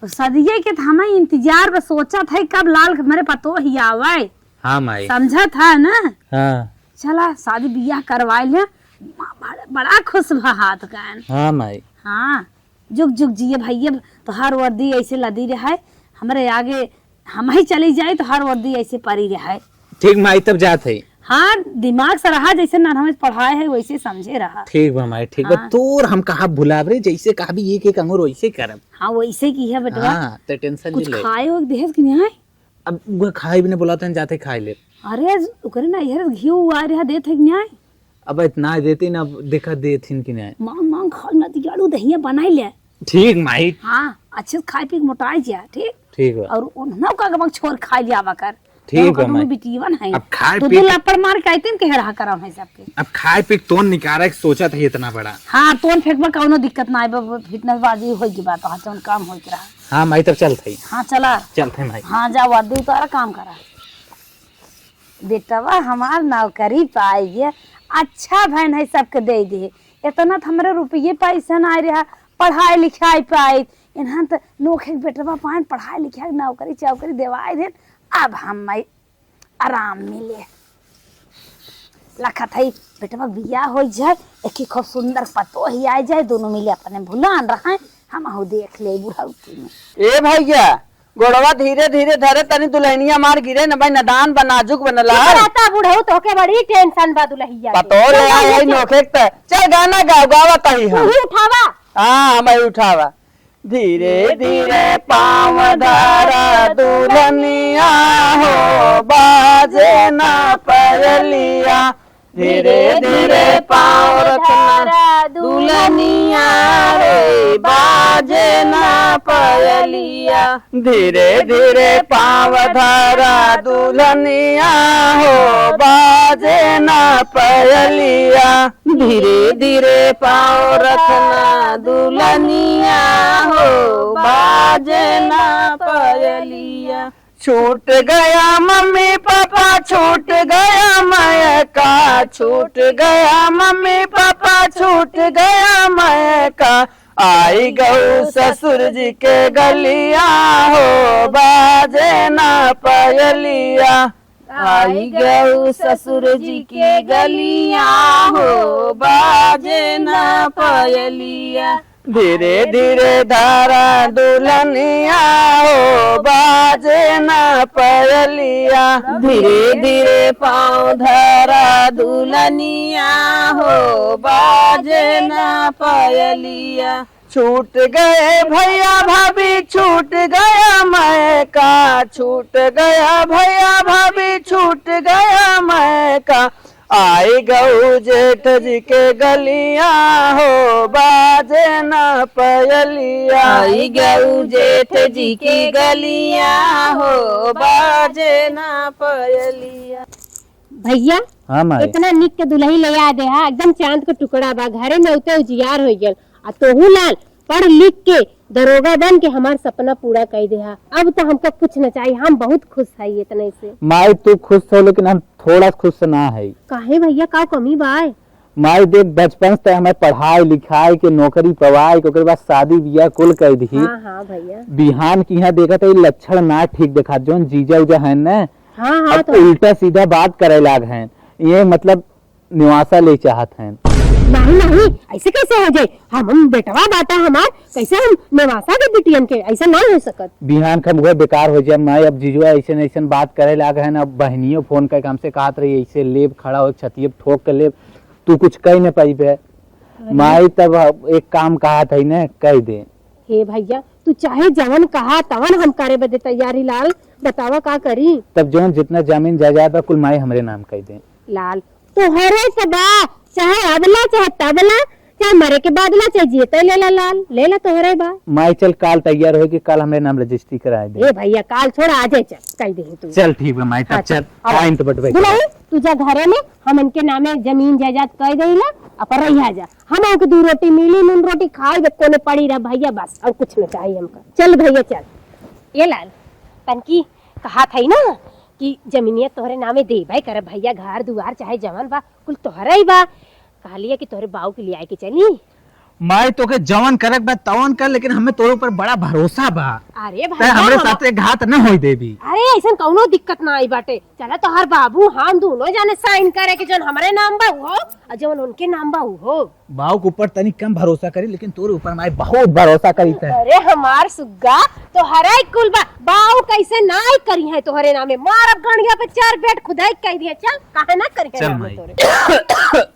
और शादिये के तो हमें इंतजार बा, सोचत है कब लाल हमरे पतोह ही आवे। हाँ माई। समझत है ना? हाँ। चला शादी बियाह करवाई ले। बड़ा, बड़ा खुश बा हाथ गन। हाँ माई। हाँ, जुग जुग जिए भइया, तोहार वर्दी ऐसे लदी रहे, हमरे आगे हम ही चली जाई, तोहार वर्दी ऐसे परी रहे। ठीक माई, तब जात है। हाँ, दिमाग से रहा, जैसे ना हमें पढ़ाए है, वैसे समझे रहा। ठीक बा माई, ठीक बा। हाँ। तोर हम कहा भुलाब रे, जैसे कहबी एक एक अंगुर वैसे करब। हाँ, वैसे की है बेटवा। हाँ, ते tension कुछ नहीं ले। खाए हो देहस कि नहीं? अब वो खाए भी नहीं बोलाते हैं, जाते खाए ले। अरे, ओकरे ना, इहर घी आ रहा, देत है कि नहीं? अब इतना देते ना, देखा देत हिन कि नहीं। मांग, मांग, खा ना, दियालू दहिया बनाई ले। ठीक माई। हाँ, अच्छे से खाए पी के मोटाई जा, ठीक? ठीक बा। और उन्होंने का गमक छोर खा लिया बकर। ठीक बा माई। बिटीवन है। अब खाए दो पी दो के लापड़ मार के आइते के रहा करम है सबके। अब खाए पी के तोन निकाले के सोचत है इतना बड़ा। हाँ, तोन फेंकबा कौनो दिक्कत ना है, fitness बाजी होई के बात, हाँ, जौन काम होई के रहा। हाँ माई, तब चलत है। हाँ, चला। चलत है माई। हाँ, जा वर्दी उतारा, काम करा। बेटवा हमार नौकरी पाई गया, अच्छा भैन है, सबके दे दे। इतना तो हमरे रुपये पैसा ना रहा, पढ़ाई लिखाई पाई, इन्हन तो नोखे के बेटवा पाए, पढ़ाई लिखाई, नौकरी चाकरी देवाई दे। अब हम आराम मिले। लखत है बेटवा बियाह हो जाए, एक ही खूब सुंदर पतोही आ जाए, दोनों मिले अपने भुलान रहे, हम आहू देख ले बुढ़ौती में। ए भैया, गोड़वा धीरे धीरे धरे, तनी दुल्हनिया मार गिरे न भाई, नदान बा, नाजुक बनला। रहता बुढ़ऊ, तोहके बड़ी tension बा दुल्हिया के। पतो ले आए है नोखे त। चल गाना गाओ, गावा तही हम। तू ही उठावा। हाँ, हम ही उठावा। धीरे धीरे पाँव धरा दुल्हनिया हो, बाजे ना पयलिया। धीरे धीरे पाँव रखना दुल्हनिया रे, बाजे ना पयलिया। धीरे धीरे पाँव धरा दुल्हनिया हो, बाजे ना पयलिया। धीरे धीरे पाँव रखना दुल्हनिया हो, बाजे ना पयलिया। छूट गया मम्मी पापा, छूट गया मयका, छूट गया मम्मी पापा, छूट गया मयका। आई गऊ ससुर जी के गलिया हो, बाजे ना पयलिया। आई गऊ ससुर जी के गलिया हो, बाजे ना पयलिया। धीरे धीरे धारा दुल्हनिया हो, बाजे ना पयलिया। धीरे धीरे पाँव धारा दुल्हनिया हो, बाजे ना पयलिया। छूट गए भैया भाभी, छूट गया मयका, छूट गया भैया भाभी, छूट गया मयका। आई गऊ जेठ जी के गलिया हो, बाजे ना पयलिया। आई गऊ जेठ जी के गलिया हो, बाजे ना पयलिया। भैया, हाँ माई। इतना निक के दुल्ही ले आ देहा, एकदम चांद के टुकड़ा बा, घरे में उते उजियार हो गल। आ तोहू लाल, पढ़ लिख के दरोगा बन के हमार सपना पूरा कई देहा। अब तो हमका कुछ न चाहिए, हम बहुत खुश है इतने से। माई, तू खुश हो, लेकिन हम थोड़ा खुश ना है। काहे भैया, का कमी बा? माई देख, बचपन से हमें पढ़ाई लिखाई के, नौकरी पवाई के, ओकरे बाद शादी बियाह कुल कई दिही। हाँ, हाँ भैया। बिहान की यहाँ देखत है, लक्षण ना ठीक देखा, जौन जीजा उजा है न, हाँ, हाँ, अब तो उल्टा सीधा बात करे लाग हैं। ये मतलब नेवासा ले चाहत हैं। नहीं, नहीं, ऐसे कैसे हो जाए? हम, हम बेटवा बाटा हमार, कैसे हम नेवासा के बिटियन के? ऐसा ना हो सकत। बिहान खम उहे बेकार हो जाए। माई, अब जीजुआ ऐसे न ऐसे बात करे लाग हैं, अब बहनियों फोन करके हमसे कहत रही, ऐसे लेब खड़ा हो, छतिये ठोक के लेब, तू कुछ कह न पाइबे। अरे। माई, तब एक काम कहत है न, कह दे। हे भैया, तू चाहे जवन कहा तवन हम करे बदे तैयारी लाल, बतावा का करी? तब जौन जितना जमीन जायदाद बा कुल माई हमरे नाम कई दे। लाल, तोहरे से बा, चाहे अबला, चाहे तबला, चाहे मरे के बादला, चाहे जीते लेला लाल, लेला तोहरे बा। माई चल काल तैयार होई कि काल हमरे नाम रजिस्ट्री कराए दे। ए भैया, काल छोड़, आजे चल, कई दे तू। चल ठीक बा माई, तब हाँ, चल, चल, अब टाइम तो बटवे दुल्हन, तू जा घरे में, हम इनके नामे जमीन जायदाद कई देला, अपन रहिया जा। हम ओके दू रोटी मिली, नून रोटी खाई, बस कोने पड़ी रह भैया, बस और कुछ न चाहिए हमका। चल भैया चल। ए लाल, तनकी कहा थई ना कि जमीनिया तोहरे नामे देबे करब भैया, घर दुआर चाहे जवन बा कुल तोहरे ही बा। कहलिया कि तोहरे बाऊ के लियाए के चली। माई तोके जवन करक बा तवन कर, लेकिन हमें तोरे ऊपर बड़ा भरोसा बा। अरे तै भैया, हमरे हम साथे घात न होई देबी। अरे ऐसन कौनो दिक्कत ना आई बाटे। चला तोहार बाबू हम दोनों जाने साइन करे के जौन हमरे नाम बा उहो और जौन उनके नाम बा उहो। बाऊ के ऊपर तनी कम भरोसा करी, लेकिन तोरे ऊपर माई बहुत भरोसा करी तै। अरे हमार सुग्गा, तोहरे कुल बा, बाऊ कैसे नाई करी है तोहरे नामे। मारब गणिया पे चार बेट खुदाई कह दिया, चल काहे ना करी है चल नामे माई। तोरे।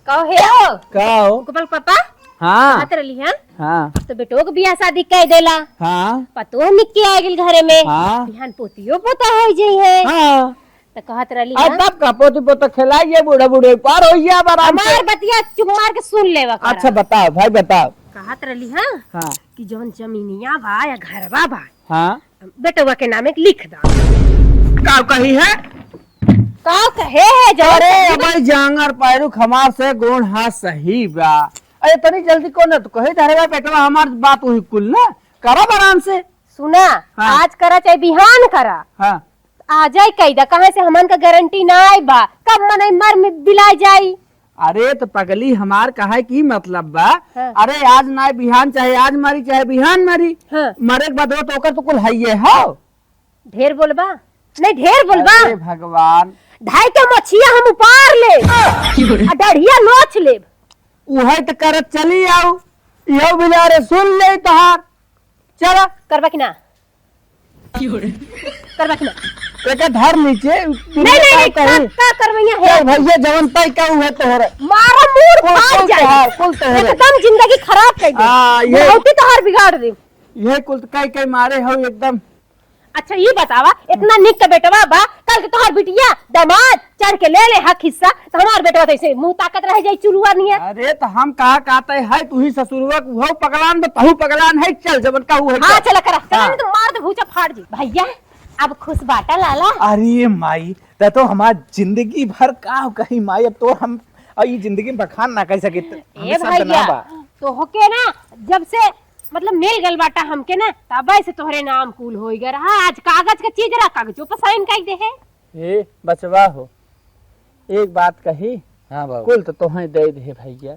कहो हे हो? का हो? गोपाल पापा? हाँ। कहत रहली हैं? हाँ। तो बेटो के बियाह शादी कह देला। हाँ। पतोह निके आ गेल घरे में। हाँ। बिहान पोतियो पोता हो जाई है। हाँ। तो कहत रहली अब हैं? तब का पोती पोता खिलाइए, बूढ़ा बूढ़े पार हो गया आराम से। हमार बतिया चुप मार के सुन लेवा करा। अच्छा बताओ भाई बताओ। कहत रहली हैं हाँ। कि जौन जमीनिया बा या घरवा बा, हाँ। बेटवा के नामे लिख दा। का कही है? का कहे है जौन अरे अबे जांगर पैरुख हमार से गोड़ हाथ सही बा। अरे तनी जल्दी कौन है तू कहे धरवा बेटवा हमार बात हुई कुल ना। करा आराम से। सुना, हाँ। आज करा चाहे बिहान करा। हाँ। आ जाई कैदा, कहाँ से हमन का गारंटी ना आई बा, कब मनई मर में बिलाय जाई। अरे तो पगली हमार कहे की मतलब बा, हाँ। अरे आज ना बिहान चाहे आज मरी चाहे बिहान मरी, हाँ। मरे के बाद तो ओकर तो कुल हइये हो। ढेर बोलबा, नहीं ढेर बोलबा। अरे भगवान। ढाई के मछिया हम उपार ले, आ डढ़िया नोच लेब। उहे तो करत चली आऊ, इहो बिलारे सुन ले तोहार। चला। करबा कि ना? करवा के ना। एका धर नीचे, नहीं, नहीं, नहीं, का, का करवैया है? चल भैया, जवन तय का उहे तोहरे। मारो मूड़ कुल, फाड़ कुल जाए। तोहार, कुल तोहरे। एकदम जिंदगी खराब कर दे। हाँ, ये बुढ़ौती तोहार बिगाड़ दे। ये कुल कई कई मारे हो एकदम। अच्छा, ये बतावा, इतना निक के बेटवा बा, कल के तोहार बिटिया, दामाद, चढ़ के ले ले हक हिस्सा, तो हमार बेटवा तो ऐसे मुंह ताकत रह जाई चुरुआ नियर। अरे, तो हम कहा कहते है, तू ही ससुरुआ, वो पगलान बा, तहू पगलान है, चल, जवन का उहे हाँ, चल। चला करा, चला, हाँ। नहीं तो मार दे, भूचा फाड़ जी। भैया, अब खुश बाटा लाला। अरे माई, त तो हमार जिंदगी भर का कही माई, अब तो हम, अब ई जिंदगी में बखान ना कर सके, त ए हमेशा भैया, बना बा। तोहके ना, जब से मतलब मिल गल बाटा हमके ना, तबे से तोहरे नाम कुल होई गए रहा। आज कागज का चीज रहा, कागजों पर साइन कर दे है। ए बचवा हो, एक बात कही, हाँ बाबू। कुल तो तोहे दे दे भैया।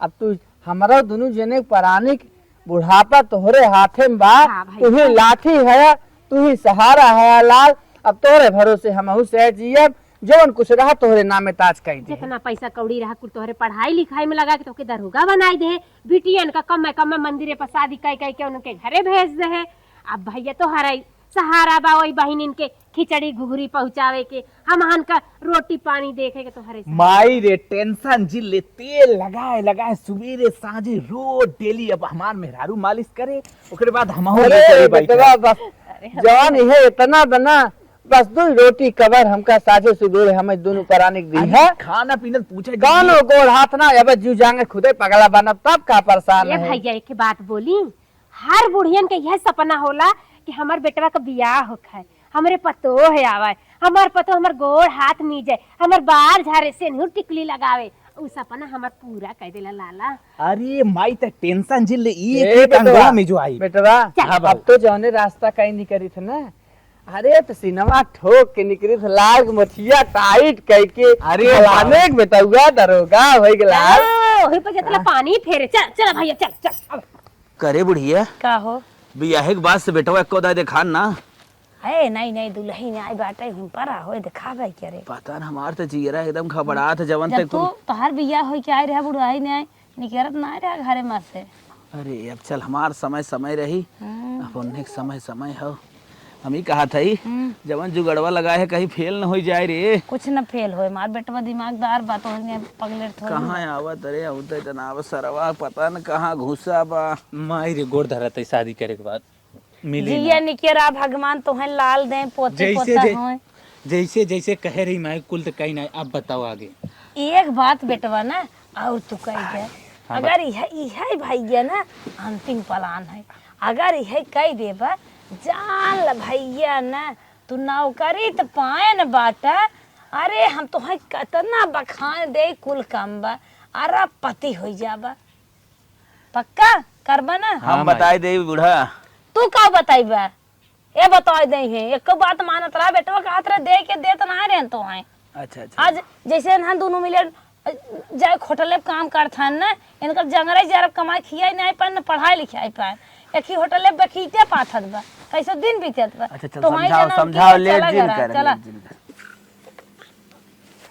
अब तू हमरा दुनू जने परानिक बुढ़ापा तोहरे हाथे में बा। हाँ भैया। तू ही लाठी है, तू ही सहारा है लाल। अब तोहरे भरोसे हमहू से जियब, जवन कुछ रहा तोहरे नामे ताज कई दे। जितना पैसा कौड़ी रहा कुल तोहरे पढ़ाई लिखाई में लगा के तोके दरोगा बनाई दे, बिटियन का कम कम मंदिरे पर शादी कई कई के उनके घरे भेज दे है। अब भैया तोहरे सहारा बा वही बहिनिन के खिचड़ी घुघरी पहुँचावे के, हमहन का रोटी पानी देखे के तोहरे से। माई रे, टेंशन जिन ले, तेल लगाए लगाए सुबेरे साँझे रोज डेली। अब हमार मेहरारू मालिश करे, ओकरे बाद हमहू अरे ले चली बैठे। बेटवा, बस अरे जवान इहे इतना बना, बस दो रोटी कबर हमका साँझे सुबेरे हमें दोनों परानिक दी अरे है। खाना पीना पूछे गानो गोड़ हाथ ना, अब जू जाएंगे खुदे पगला बनब, तब का परेशान ये है। भैया एक बात बोली, हर बुढ़ियन के यह सपना होला कि हमर बेटवा का बियाह होखे, हमरे पतोह आवे, हमर पतोह हमर गोड़ हाथ मीजे, हमर बार झारे, सेनुर टिकली लगावे। उ सपना हमर पूरा कर देला लाला। अरे माई, त टेंशन जिन ले, ई ए एक बेटवा, अंगवा में जो आई। बेटवा, चल। हाँ बाबू। अब तो जौने रास्ता कहीं निकरित ना, अरे तो सिनेमा ठोक के निकरित, लाग मथिया टाइट कह के अरे फलाने बाबू। के बेटउआ दरोगा हो गला। ओ, वही पर जतला हाँ। पानी फेरे। चल, चल भैया, चल, चल, अब। करे बुढ़िया, का हो? बियाहे के बाद से बेटवा एको दाई देखान ना। ए, नहीं, नहीं, दुलहिन आई बाटे, हम पर आ, होए देखावे के रे। पता न, हमार त जियरा एकदम घबरात है, जवन जब ते तू, कुल तोहार बियाह होई के आई रहे, बुढ़ाई नहीं आई, निकरत ना रहा घरे में से। अरे, अब चल, हमार समय समय रही, हम्म। अब उन्हें के समय समय हो। हम ही कहा था ही, हम्म। जवन जुगड़वा लगाए है, कहीं फेल न होई जाए रे। कुछ न फेल होए, मार बेटवा दिमागदार बा, तो हमें पगलेट थोड़ी कहाँ बा। आवत रे, हम तो इतना आवत सरवा, पता न कहाँ घुसा बा। माई रे, गोड़ धरत है शादी करे के बाद। मिली जिया ना। निकेरा भगवान तोहें लाल दें, पोते जैसे पोता जै-, होए। जैसे, जैसे कहे रही माई, कुल त कहीं ना, अब बताओ आगे। एक बात बेटवा ना, और तू कह दे। हाँ, अगर बत- यह, यह भैया ना अंतिम प्लान है, अगर यह कह देबा, जान ल भैया ना, तू नौकरी त पाए न बाटा। अरे हम तोहें कितना बखान दे, कुल काम बा, अरबपति हो जाबा। पक्का करबा ना? हम हाँ, बताई माई। देई बूढ़ा। तू का बताइबा? ए बताई देई है, एको बात मानत रहा, बेटवा कहत रहे दे के देत ना रहे तो हैं। अच्छा, अच्छा। आज जैसे इन्हन दोनों मिले, अ, जाए होटले पे काम करत हन ना, इनकर जंगरे जरब कमाई खियाई नहीं पाए, न पढ़ाई लिखाई पाए। एक ही होटले पे बैठिते पाथत बा, कैसे दिन बीतत बा। अच्छा, चल, तो वहीं समझाओ, जना समझाओ, उनके लेट चला जिन घरा, कर, चला। लेट जिन कर।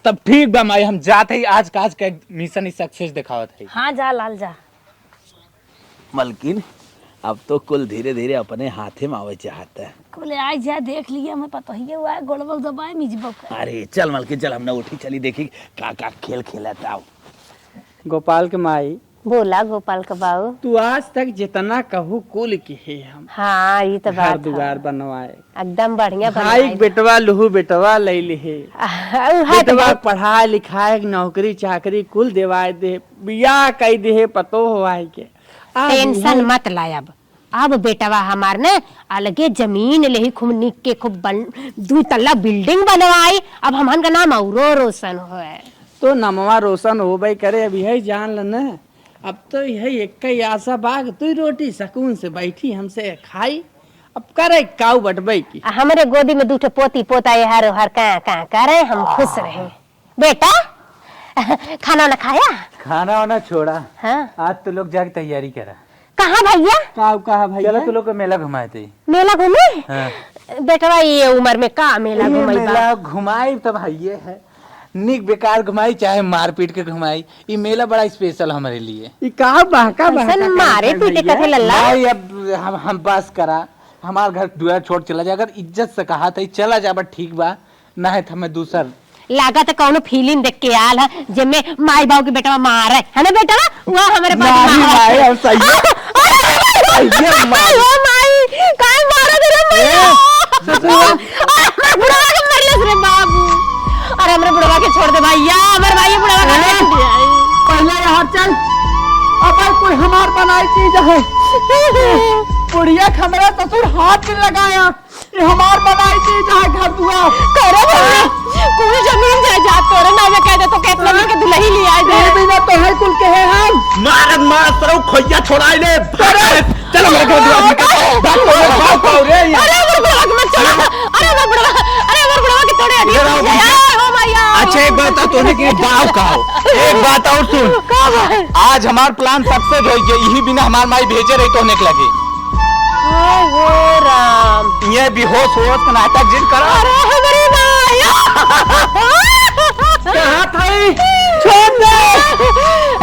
तब ठीक बा माई, हम जात हई, आज का आज का मिशन ही सक्सेस दिखावत हई। हाँ, जा लाल, जा। मलकिन, अब तो कुल धीरे-धीरे अपने हाथे में आवे चाहत है। कुल आइ जा, देख लिया, मैं पतोहिए हुआ है, गोड़वा दबाए मिजबो कर। अरे, चल मलकिन, चल, हम ना उठी, चली देखी का, का खेल खेलत, आओ। गोपाल के माई, बोला गोपाल के बाऊ। तू आज तक जितना कहू कुल किहे हम। हाँ, ई त घर बात दुआर ह। बनवाए। एकदम बढ़िया भाई बनवाए। बेटवा लुहू बेटवा ले लिहे। उ है त बेटवा बहुत पढ़ाए लिखाए, नौकरी चाकरी कुल देवाए दे, बियाह कई दे, पतोह आए के। अब टेंशन इहे मत ला अब। अब बेटवा हमार न अलगे जमीन लेही, खूब निक के खूब बन-, दू तल्ला बिल्डिंग बनवाई। अब हमहन का नाम औरो रोशन होए। तो नमवा रोशन होबे करे, अब यही जान ल न। अब तो यही एक ही आशा बा कि तू रोटी सकून से बैठी हमसे खाई। अब करे काऊ बटबे की। आ हमरे गोदी में दू ठे पोती पोता एहर ओहर कां कां करे, हम खुश रहे। बेटा, खाना वाना खाया? खाना वाना छोड़ा। हाँ। आज तो लोग जाके तैयारी करा। कहाँ भैया? का, कहाँ भैया? चलो तो लोग के मेला घुमाए थे। मेला घूमे? हाँ। बेटवा ये उम्र में का मेला ये घुमाई बा? मेला घुमाई तो भैया है। निक बेकार घुमाई चाहे मारपीट के घुमाई, ई मेला बड़ा स्पेशल हमारे लिए। ई का बहका बहका कैसन मारे पीटे कथे लल्ला? भाई अब हम, हम बस करा। हमार घर दुआर छोड़ चला जा, अगर इज्जत से कहा था चला जा, बट ठीक बा, ना है तो हमें दूसर। लागत है कौनो फिल्म देख के आल है, जेमे माई बाबू के बेटवा मारे, है ना बेटवा? वह हमारे पास नहीं मारे। माई, हम सही है। अरे, अरे, अरे, सही है, माई। ओ माई, काहे मारा दे रे मैया? ए, ससुर। अरे, हमर बुढ़वा के मरलस रे बाबू। अरे, हमरे बुढ़वा के छोड़ दे भैया, हमर भाई बुढ़वा का ए, छोड़ दिया। पहले यहाँ चल। अब भाई कोई हमार बनाई चीज है। बुढ़िया के हमरा ससुर हाथ भी लगाया। ये हमार बनाई चीज है घर दुआर। करे भैया, पूरी जमीन जायदाद तोरे नामे कह दे तो कितना दिन के दुल्ही ले आए दे। ए बिना तो है कुल के है हम। मारत मारत सरऊ खोइया छोड़ाई ले। अरे! चलो मेरे घर दुआर निकल। भाग, भाग, भाग, भाग रे, ये। अरे, अरे, बुढ़वा के मत छोड़ा। अरे, अरे, बुढ़वा, अरे, अरे, बुढ़वा के तोड़े अभी। इधर आओ, पीछे। अरे, ओ भैया। अच्छा, एक बात बता, तोने के बाव का हो? एक बात और सुन। का बात? आज हमार plan success हो गया, यही बिना हमार माई भेजे रही तोने के लगे। हाय हो राम। ये बेहोश होश का नाटक जिन करो। अरे, हमारी माई। कहाँ था ई? छोड़ दे।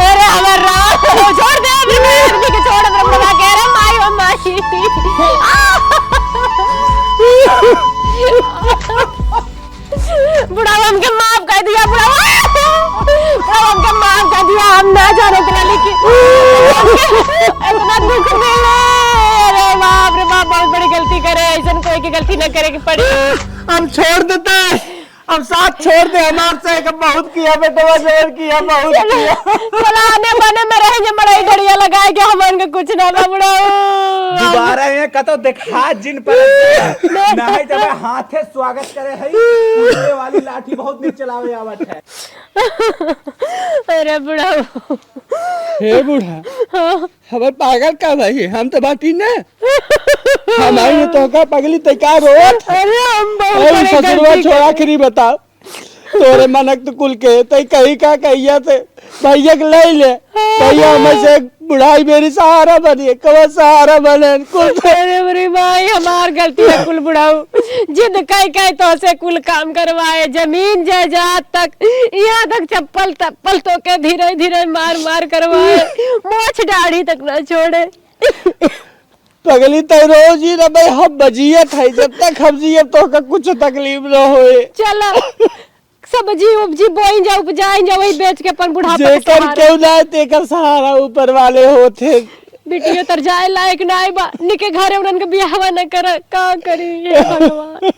अरे, हमार राम, छोड़ दे, अभी मैं आदमी के छोड़, अभी बुढ़वा के, अरे, माई, ओ माई। बुढ़ावा हमके माफ कर दिया, बुढ़ावा। बुढ़ावा हमके माफ कर दिया, हम ना जाने के लिए कि इतना दुख मिले। अरे बाप रे बाप, बहुत बड़ी गलती करे, ऐसन कोई की गलती न करे के पड़ी। हम छोड़ देते हैं, हम साथ छोड़ दे, हमार से एक बहुत किया बेटवा, जोर किया, बहुत चलो, किया। चलो, आने बने में रहे, जे मड़ई डड़िया लगाए के हमन के कुछ ना बा, बुढ़ावा। दोबारा ये कतो देखा जिन पर नहीं। नहीं जब हाथे स्वागत करे है, उड़े वाली लाठी बहुत नीक चलावे आवत है। अरे बुढ़ावा। हे बूढ़ा, हाँ। हमें पागल का भाई, हम तो बाटी ने। हमारी तो का पगली तै का रोत। अरे हम बहुत अरे बड़ी ससुरवा गलती छोड़ा कर के नहीं बताओ। तोरे मनक तो कुल के, तै कही का कहिया से भैया के ले ले। भैया हमें से बुढ़ाई मेरी सहारा बनिए, कब सहारा बने कुल। अरे मेरी माई, हमार गलती है कुल बुढ़ाऊ। जिद कई कई तो से कुल काम करवाए, जमीन जायदाद तक, यहाँ तक चप्पल तप्पल तो के धीरे धीरे मार मार करवाए, मोछ दाढ़ी तक ना छोड़े। पगली तै रोज ही ना भाई, हम बजियत है, जब तक हम जियब तो का कुछ तकलीफ ना होए। चला, सब्जी उब्जी बोई जा, उपजाई जा, वही बेच के अपन बुढ़ापा के जेकर सहारा। केहू ना है, तेकर सहारा ऊपर वाले होते। बिटियो तर जाए लायक ना बा, निके घरे उनन के बियाहवा न कर, का करी हे भगवान।